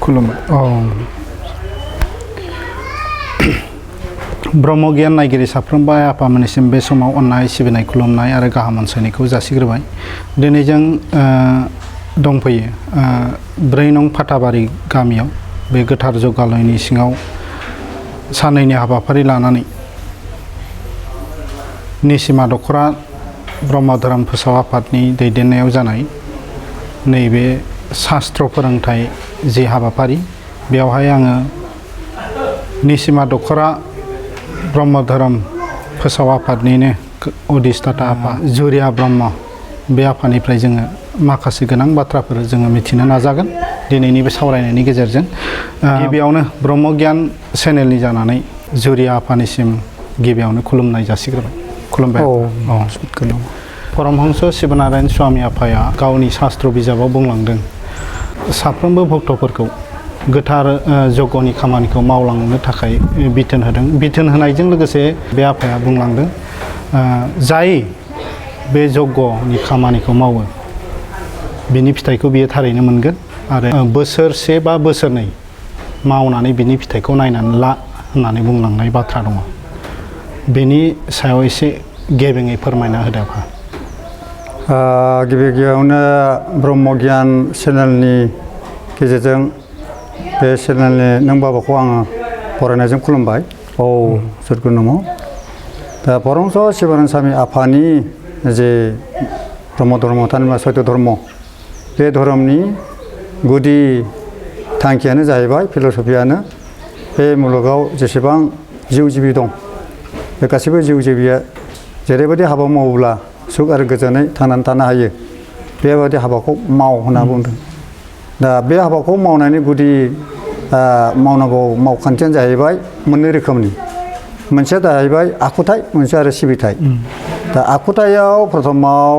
खुलुमबाय। ब्रह्म गियान नायगिरि साफ्रोमबो आइ आफामोननिसिम बे समाव अननाय सिबिनाय खुलुमनाय आरो गाहाम अनसायनायखौ जासिग्रोबाय। दिनै जों दंफैयो 4 नं फाथाबारि गामियाव बे गोथार जौगालयनि सिङाव साननैनि हाबाफारि लानानै निसिमा दख'रा ब्रह्म धोरोम फोसाव आफादनि दैदेननायाव जानाय नैबे शास्त्र फोरोंथाइ जि हाबाफारि, बेवहाय आङो निसिमा दख'रा ब्रह्म धोरोम फोसाव आफादनिनो अधिष्ठाता आफा जुरिया ब्रह्म बे आफानिफ्राय जोङो माखासे गोनां बाथ्राफोर जोङो मिथिनो नाजागोन दिनैनि बे सावरायनायनि गेजेरजों। गिबियावनो ब्रह्म गियान चेनेलनि जानानै जुरिया आफानिसिम गिबियावनो खुलुमनाय जासिग्रोबाय। खुलुमबाय। परमहंस शिबनारायण स्वामी आफाया गावनि शास्त्र बिजाबाव बुंलांदों साफ्रोमबो भक्तफोरखौ गोथार जगनि खामानिखौ मावलांनो थाखाय बिथोन होदों। बिथोन होनायजों लोगोसे बे आफाया बुंलांदों जाय बे जगनि खामानिखौ मावो बिनि फिथाइखौ बियो थारैनो मोनगोन आरो बोसोरसे बा बोसोरनै मावनानै बिनि फिथाइखौ नायनानै ला होननानै बुंलांनाय बाथ्रा दङ। बेनि सायाव एसे गेबेङै फोरमायना होदो आफा। गिबियावनो ब्रह्म गियान चेनेलनि गेजेरजों बे चेनेलनि नों बाबाखौ आङो फरायनायजों खुलुमबाय। सद्गुरु नम'। दा परमहंस शिबानन्द स्वामी आफानि जे ब्रह्म धर्म थामहिनबा सत्य धर्म, बे धर्मनि गुदि थांखियानो जाहैबाय, फिलसफियानो बे मुलुगाव जेसेबां जिउ जिबि दं बे गासैबो जिउ जिबिया जेरैबायदि हाबा मावोब्ला सुख आरो गोजोनै थांनानै थानो हायो बेबायदि हाबाखौ माव होनना बुंदों। दा बे हाबाखौ मावनायनि गुदि मावनांगौ मावखान्थियानो जाहैबाय मोननै रोखोमनि। मोनसेया जाहैबाय आखुथाय, मोनसे आरो सिबिथाय। दा आखुथायाव प्रथमाव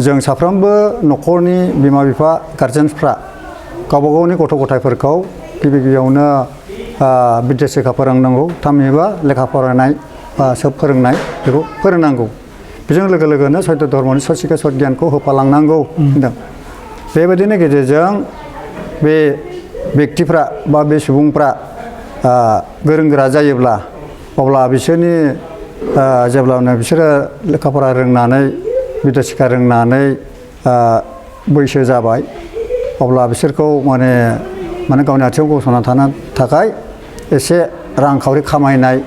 जों साफ्रोमबो न'खरनि बिमा बिफा गारजेन्सफ्रा गावबा गावनि गथ' गथायफोरखौ गिबियावनो बिद्या शिक्षा फोरोंनांगौ, थामहिनबा लेखा फरायनाय बा सोब फोरोंनाय बेखौ फोरोंनांगौ। बेजों लोगोनो सत्य धर्मनि सत शिक्षा सत गियानखौ होफालांनांगौ होनदों। बेबायदिनो गेजेरजों बे बेक्तिफ्रा बा बे सुबुंफ्रा गोरों गोरा जायोब्ला अब्ला बिसोरनि जेब्लानो बिसोरो लेखा फरा रोंनानै बिद्या शिक्षा रोंनानै बैसो जाबाय अब्ला बिसोरखौ माने गावनि आथिङाव गसंना थानो थाखाय एसे रांखावरि खामायनाय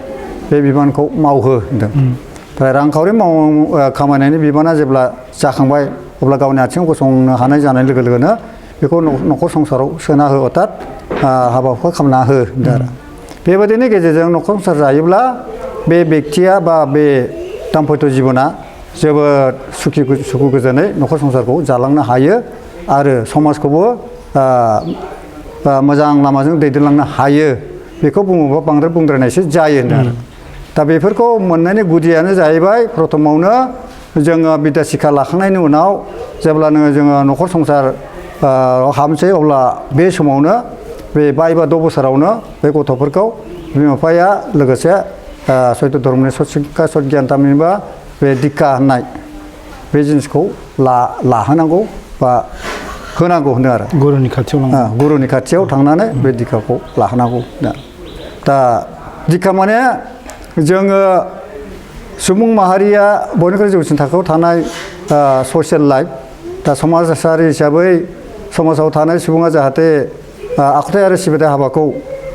बे बिबानखौ मावहो होनदों। ओमफ्राय रांखावरि खामायनायनि बिबाना जेब्ला जाखांबाय अब्ला गावनि आथिङाव गसंनो हानाय जानाय लोगोनो बेखौ न'खर संसाराव सोना हो, अर्थात हाबा हुखा खालामना हो होनदों आरो। बेबायदिनि गेजेरजों न'खर संसार जायोब्ला बे बेक्तिया बा बे दाम्पत्य जिबना जोबोद सुखु गोजोनै न'खर संसारखौ जालांनो हायो आरो समाजखौबो मोजां लामाजों दैदेनलांनो हायो। बेखौ बुङोबा बांद्राय बुंद्रायनायसो जायो होनदों आरो। दा बेफोरखौ मोननायनि गुदियानो जाहैबाय प्रथमावनो जोङो बिद्या शिक्षा लाखांनायनि उनाव जेब्ला जोङो न'खर संसार हाबनोसै अब्ला बे समावनो बे 5 एबा 6 बोसोरावनो बे गथ'फोरखौ बिमा बिफाया लोगोसे सत्य धर्मनि सत शिक्षा सत गियान थामहिनबा बे दिक्षा होननाय बे जिनिसखौ लाहोनांगौ बा होनांगौ होनदों आरो। गुरुनि खाथियाव थांनानै बे दिक्षाखौ लाहोनांगौ। दा दिक्षा माने जोङो सुबुं माहारिया बयनिख्रुइ जौसिन थाखोआव थानाय ससियेल लाइफ। दा समाजारि हिसाबै समाजाव थानाय सुबुङा जाहाथे आखुथाय आरो सिबिथाय हाबाखौ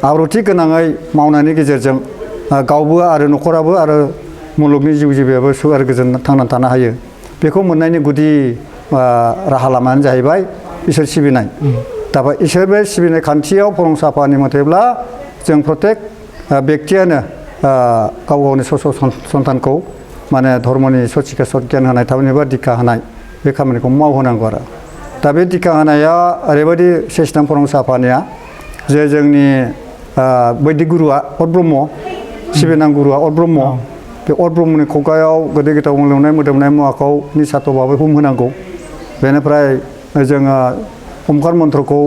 आब्रुथि गोनाङै मावनायनि गेजेरजों गावबो आरो न'खराबो आरो मुलुगनि जिउ जिबियाबो सुख आरो गोजोन थांनानै थानो हायो। बेखौ मोननायनि गुदि राहा लामायानो जाहैबाय इसोर सिबिनाय। दा इसोर बे सिबिनाय खान्थियाव परमहंस आफानि मथेब्ला जों प्रत्येक बेक्तियानो गाव गावनि सन्तानखौ माने धर्मनि सत शिक्षा सत गियान होनाय थामहिनबा दिक्षा होनाय बे खामानिखौ मावहोनांगौ आरो। दा बे दिक्षा होनाया ओरैबायदि सिस्टेम परमहंस आफानिया जे जोंनि बैदिक गुरुआ अत ब्रह्म, सिबिनां गुरुआ अत ब्रह्म, बे अत ब्रह्मनि खुगायाव गोदै गोथाव लोंनाय मोदोमनाय मुवाखौ निसाथ'भाबै होनांगौ। बेनिफ्राय जोङो ओमकार मन्त्रखौ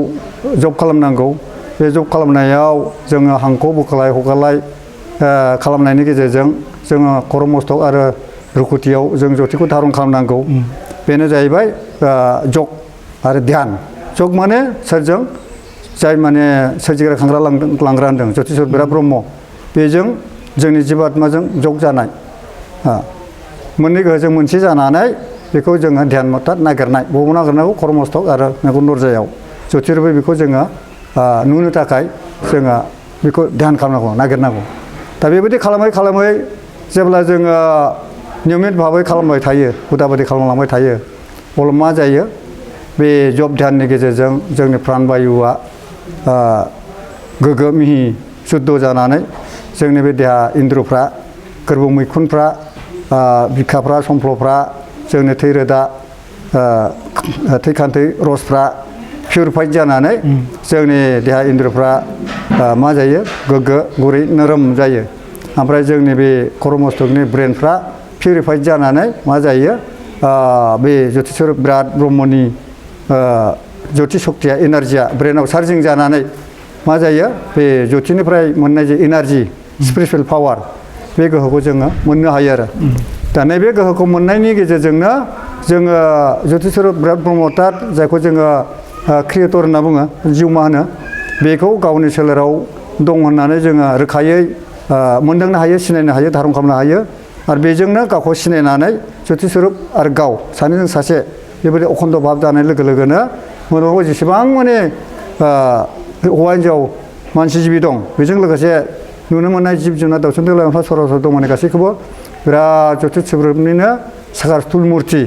जप खालामनांगौ। बे जप खालामनायाव जोङो हांखौ बोखोलाय हगारलाय खालामनायनि गेजेरजों जोङो खर' मस्तक आरो रुकुथियाव जों जथिखौ धारन खालामनांगौ। बेनो जाहैबाय जग आरो ध्यान। जग माने सोरजों जाय माने सोरजिग्रा खांग्रा लांग्रा होनदों ज्योतिस्वर बिराद ब्रह्म बेजों जोंनि जिबात्माजों जग जानाय मोननै गोहोजों मोनसे जानानै बेखौ जोङो ध्यान मथात नागिरनाय बबाव नागिरनांगौ कर्मस्थक आरो मेगन नरजायाव ज्योतिर्बो बेखौ जोङो नुनो थाखाय जोङो बेखौ ध्यान खालामनांगौ नागिरनांगौ दा बेबायदि खालामै खालामै जेब्ला जोङो नियमित भाबै खालामबाय थायो हुदा बायदि खालामलांबाय थायो अब्ला मा जायो बे जप ध्याननि गेजेरजों जोंनि प्राण बायुआ गोग्गो मिहि शुद्ध जानानै जोंनि बे देहा इन्द्रफ्रा गोरबो मैखुनफ्रा बिखाफ्रा समफ्लफ्रा जोंनि थै रोदा थै खान्थै रसफ्रा पिउरिफाइड जानानै जोंनि देहा इन्द्रफ्रा मा जायो गोग्गो गुरै नरम जायो ओमफ्राय जोंनि बे खर' मस्तकनि ब्रेनफ्रा पिउरिफाइड जानानै मा जायो बे ज्योतिस्वर बिराद ब्रह्मनि ज्योति सक्तिया एनार्जिया ब्रेनाव चार्जिं जानानै मा जायो बे ज्योतिनिफ्राय मोननाय जे एनार्जि स्पिरिचुवेल पावार बे गोहोखौ जोङो मोननो हायो आरो दा नैबे गोहोखौ मोननायनि गेजेरजोंनो जोङो ज्योतिस्वर बिराद ब्रह्म तात जायखौ जोङो क्रिएटर होनना बुङो जिउमा होनो बेखौ गावनि सोलेराव दं होननानै जोङो रोखायै मोनदांनो हायो सिनायनो हायो धारण खालामनो हायो आरो बेजोंनो गावखौ सिनायनानै ज्योतिस्वर आरो गाव सानैजों सासे बेबायदि अखन्द भाब जानाय लोगो लोगोनो मुलुगाव जेसेबां माने हौवा हिन्जाव मानसि जिबि दं बेजों लोगोसे नुनो मोननाय जिब जुनार दाउसिन दाउलाफ्रा सरासर दं माने गासैखौबो बिराद ज्योतिस्वरनिनो साकार स्थुल मुर्ति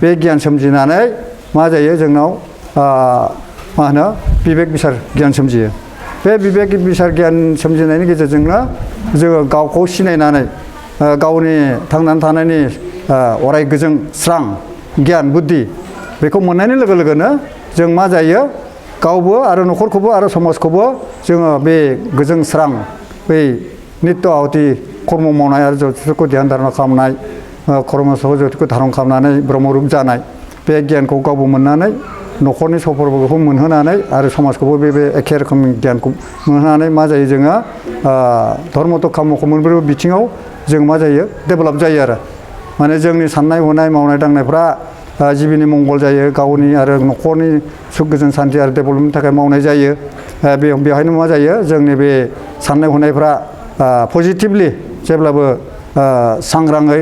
बे गियान सोमजिनानै मा जायो जोंनाव मा होनो बिबेक बिसार गियान सोमजियो बे बिबेक बिसार गियान सोमजिनायनि गेजेरजोंनो जोङो गावखौ सिनायनानै गावनि थांनानै थानायनि अराय गोजों स्रां गियान बुद्धि बेखौ मोननायनि लोगो लोगोनो जों मा जायो गावबो आरो न'खरखौबो आरो समाजखौबो जोङो बे गोजों स्रां बै नित्य आहुति कर्म मावनाय आरो ज्योतिषखौ ध्यान धारणा खालामनाय कर्मस्थखौ ज्योतिखौ धारण खालामनानै ब्रह्मरुप जानाय बे गियानखौ गावबो मोननानै न'खरनि सफरफोरखौ मोनहोनानै आरो समाजखौबो बे एखे रोखोमनि गियानखौ मोनहोनानै मा जायो जोङो धर्मथ कामखौ मोनब्रैबो बिथिङाव जों मा जायो डेभेलप जायो आरो माने जोंनि साननाय हनाय मावनाय दांनायफ्रा जिबिनि मंगल जायो गावनि आरो न'खरनि सुख गोजोन सान्थि आरो डेभेलपमेन्टनि थाखाय मावनाय जायो बेवहायनो मा जायो जोंनि बे साननाय हनायफ्रा पजिटिभलि जेब्लाबो सांग्राङै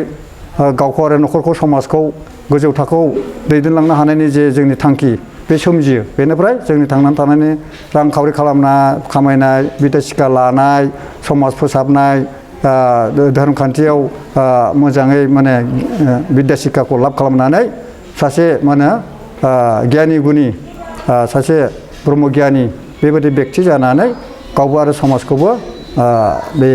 गावखौ आरो न'खरखौ समाजखौ गोजौ थाखोआव दैदेनलांनो हानायनि जे जोंनि थांखि बे सोमजियो बेनिफ्राय जोंनि थांनानै थानायनि रांखावरि खामायनाय बिदा सिखा लानाय समाज फोसाबनाय धोरोम खान्थियाव मोजाङै माने बिद्या सिक्षाखौ लाब खालामनानै सासे मा होनो गियानि गुनि सासे ब्रह्मगियानि बेबायदि बेक्ति जानानै गावबो आरो समाजखौबो बे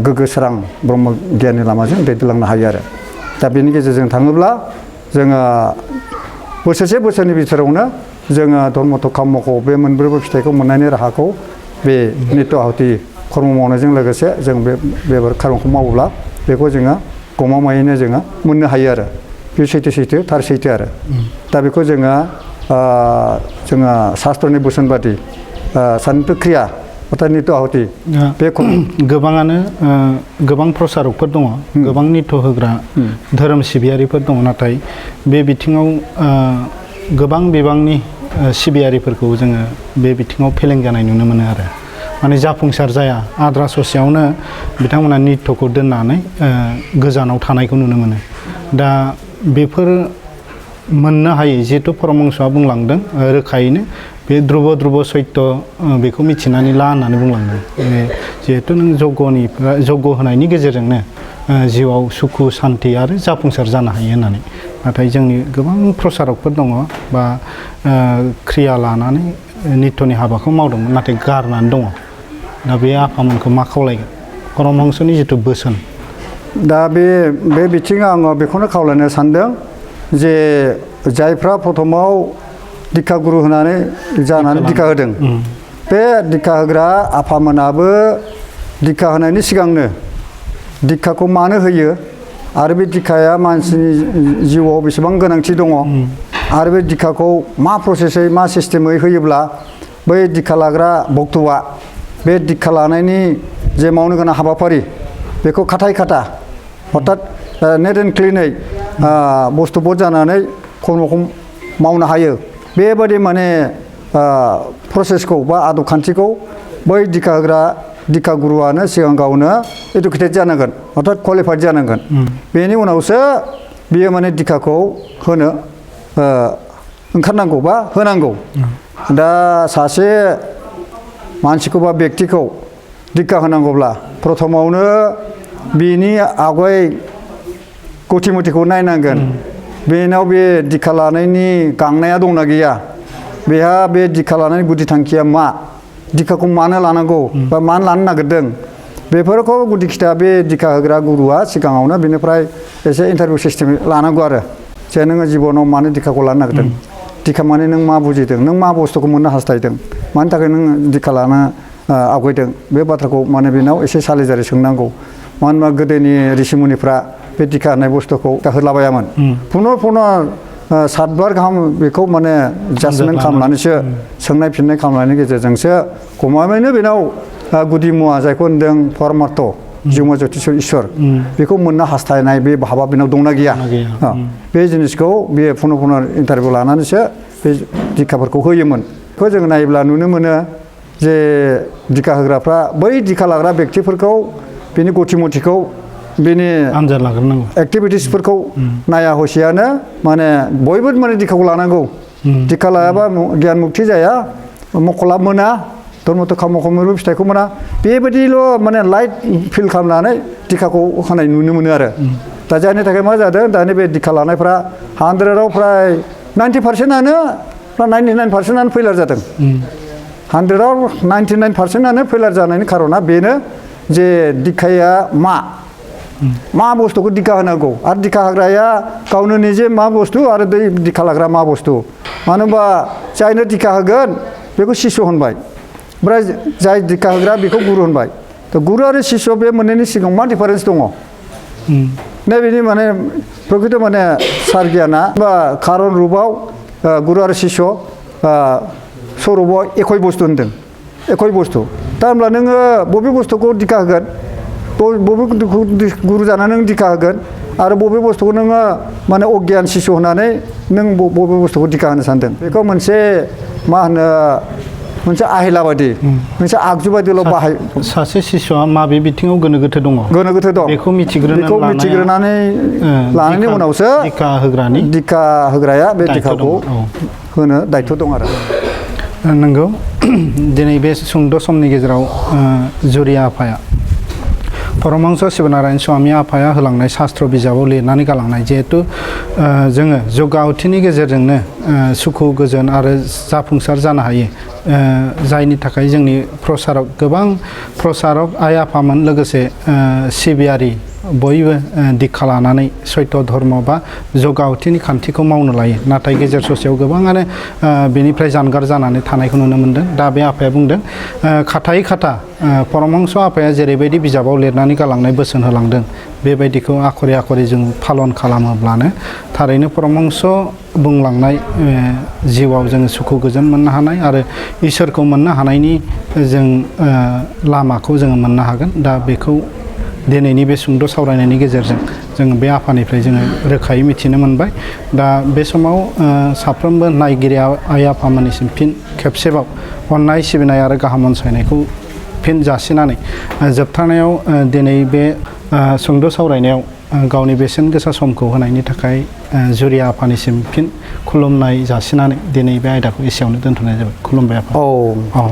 गोग्गो सोरां ब्रह्म गियाननि लामाजों दैदेनलांनो हायो आरो दा बेनि गेजेरजों थाङोब्ला जोङो बोसोरसे बोसोरनि बिथोरावनो जोङो धर्मथ कामखौ बे मोनब्रैबो फिथाइखौ मोननायनि राहाखौ बे नित्य आहुति कर्म मावनायजों लोगोसे जों बे कर्मखौ मावोब्ला बेखौ जोङो गमामायैनो जोङो मोननो हायो आरो बे सैथो थार सैथो आरो दा बेखौ जोङो शास्त्रनि बोसोन बादि सान्निध्य क्रिया अर्थात नित्य आहुति बे गोबाङानो गोबां प्रसारकफोर दङ गोबां नित्य होग्रा धोरोम सिबियारिफोर दङ नाथाय बे बिथिङाव गोबां बिबांनि सिबियारिफोरखौ जोङो बे बिथिङाव फेलें जानाय नुनो मोनो आरो माने जाफुंसार जाया आद्रा ससेयावनो बिथांमोना नित्यखौ दोननानै गोजानाव थानायखौ नुनो मोनो दा बेफोर मोननो हायो जिहेतु परमहंसआ बुंलांदों रोखायैनो बे ध्रुव सत्य बेखौ मिथिनानै ला होननानै बुंलांदों जिहेतु नों जग्य होनायनि गेजेरजोंनो जिउआव सुखु सान्थि आरो जाफुंसार जानो हायो होननानै नाथाय जोंनि गोबां प्रसारकफोर दङ बा क्रिया लानानै नित्यनि हाबाखौ मावदोंमोन नाथाय गारनानै दङ दा बे आफामोनखौ मा खावलायगोन परमहंसनि जिथु बोसोन दा बे बिथिङाव आङो बेखौनो खावलायनो सानदों जे जायफ्रा प्रथमाव दिक्षा गुरु होनानै जानानै दिक्षा होदों बे दिक्षा होग्रा आफामोनाबो दिक्षा होनायनि सिगांनो दिक्षाखौ मानो होयो आरो बे दिक्षाया मानसिनि जिउआव बेसेबां गोनांथि दङ आरो बे दिक्षाखौ मा प्रसेसै मा सिस्टेमै होयोब्ला बै दिक्षा लाग्रा भक्तआ बे दिक्षा लानायनि जे मावनो गोनां हाबाफारि बेखौ खाथाय खाथा अर्थात नेट एन्ड क्लिनै बुस्थुबोध जानानै कर्मखौ मावनो हायो बेबादि माने प्रसेसखौ बा आदब खान्थिखौ बै दिखा होग्रा दिखा गुरुआनो सिगां गावनो इडुकेटेड जानांगोन अर्थात क्वालिफाइड जानांगोन बेनि उनावसो बियो माने दिखाखौ होनो ओंखारनांगौ बा होनांगौ दा सासे मानसिखौ बा व्यक्तिखौ दिखा होनांगौब्ला प्रथमावनो बिनि आवगाय गतिमतिखौ नायनांगोन बेनाव बे दिखा लानायनि गांनाया दंना गैया बेहा बे दिखा लानायनि गुदि थांखिया मा दिखाखौ मानो लानांगौ बा मानो लानो नागिरदों बेफोरखौ गुदि खिथा बे दिखा होग्रा गुरुआ सिगाङावनो बेनिफ्राय एसे इन्टारभिउ सिस्टेम लानांगौ आरो जे नोङो जिबनाव मानो दिखाखौ लानो नागिरदों दिखा माने नों मा बुजिदों नों मा बुस्थुखौ मोननो हास्थायदों मानि थाखाय नों दिखा लानो आवगायदों बे बाथ्राखौ माने बेनाव एसे सालिजारि सोंनांगौ मानो होनबा गोदोनि ऋषिमुनिफ्रा बे दिखा होनाय बुस्थुखौ होलाबायामोन पुनः सातबार गाहाम बेखौ माने जाजमेन्ट खालामनानैसो सोंनाय फिननाय खालामनायनि गेजेरजोंसो गमामायैनो बेनाव गुदि मुवा जायखौ होनदों परमार्थ जिउमा ज्योतिष इसोर बेखौ मोननो हास्थायनाय बे भाबा बेनाव दंना गैया बे जिनिसखौ बे पुनः इन्टारभिउ लानानैसो बे दिखाफोरखौ होयोमोन बेखौ जों नायोब्ला नुनो मोनो जे दिखा होग्राफ्रा बै दिखा लाग्रा व्यक्तिफोरखौ बेनि गतिमतिखौ बेनि आनजाद लाग्रोनांगौ एक्टिभिटिसफोरखौ नाया हसियानो माने बयबो माने दिखाखौ लानांगौ दिखा लायाबा गियान मुक्ति जाया मखलाब मोना धर्मथ खामखमरु फिथाइखौ मोना बेबायदिल' माने लाइट फिल खालामनानै दिखाखौ होनाय नुनो मोनो आरो दा जायनि थाखाय मा जादों दानि बे दिखा लानायफ्रा 100आव फ्राय 90%आनो 99%आनो फेलार जादों 100आव 99%आनो फेलार जानायनि खारना बेनो जे दिखाया मा बुस्थुखौ दिखा होनांगौ आरो दिखा होग्राया गावनो निजे मा बुस्थु आरो दै दिखा लाग्रा मा बुस्थु मानो होनबा जायनो दिखा होगोन बेखौ शिष्य होनबाय ओमफ्राय जाय दिखा होग्रा बेखौ गुरु होनबाय थ गुरु आरो शिष्य बे मोननैनि सिगाङाव मा डिफारेन्स दङ नै बेनि माने प्रकृत माने सार गियाना बा खारन रुपाव गुरु आरो शिष्य स्वरूपाव एखय बुस्थु होनदों एखय बुस्थु दा होमब्ला नोङो बबे बुस्थुखौ दिखा होगोन बबे गुरु जानानै नों दिखा होगोन आरो बबे बुस्थुखौ नोङो माने अज्ञान शिष्य होनानै नों बबे बुस्थुखौ दिखा होनो सानदों बेखौ मोनसे मा होनो मोनसे आहिला बायदि मोनसे आगजु बायदिल' बाहाय सासे शिष्यआ माबे बिथिङाव गोनो गोथो दं बेखौ मिथिग्रोनानै लानायनि उनावसो दिखा होग्राया बे दिखाखौ होनो दायथ' दं आरो नंगौ दिनै बे सुंद' समनि गेजेराव जुरि आफाया परमहंस शिबनारायण स्वामी आफाया होलांनाय शास्त्र बिजाबाव लिरनानै गालांनाय जिहेतु जोङो जौगाहुथिनि गेजेरजोंनो सुखु गोजोन आरो जाफुंसार जानो हायो जायनि थाखाय जोंनि प्रसारक गोबां प्रसारक आइ आफामोन लोगोसे सिबियारि बयबो दिक्षा लानानै सैत्य धर्म बा जौगाहुथिनि खान्थिखौ मावनो लायो नाथाय गेजेर ससेयाव गोबाङानो बेनिफ्राय जानगार जानानै थानायखौ नुनो मोनदों दा बे आफाया बुंदों खाथायै खाथा परमहंस आफाया जेरैबायदि बिजाबाव लिरनानै गालांनाय बोसोन होलांदों बेबायदिखौ आखरे आखरे जों फालन खालामोब्लानो थारैनो परमहंस बुंलांनाय जिउआव जोङो सुखु गोजोन मोननो हानाय आरो इसोरखौ मोननो हानायनि जों लामाखौ जोङो मोननो हागोन दा बेखौ दिनैनि बे सुंद' सावरायनायनि गेजेरजों जोङो बे आफानिफ्राय जोङो रोखायै मिथिनो मोनबाय दा बे समाव साफ्रोमबो नायगिरि आइ आफामोननिसिम फिन खेबसेबाव अननाय सिबिनाय आरो गाहाम अनसायनायखौ फिन जासिनानै जोबथारनायाव दिनै बे सुंद' सावरायनायाव गावनि बेसेन गोसा समखौ होनायनि थाखाय जुरि आफानिसिम फिन खुलुमनाय जासिनानै दिनै बे आयदाखौ एसेयावनो दोनथ'नाय जाबाय खुलुमबाय आफा औ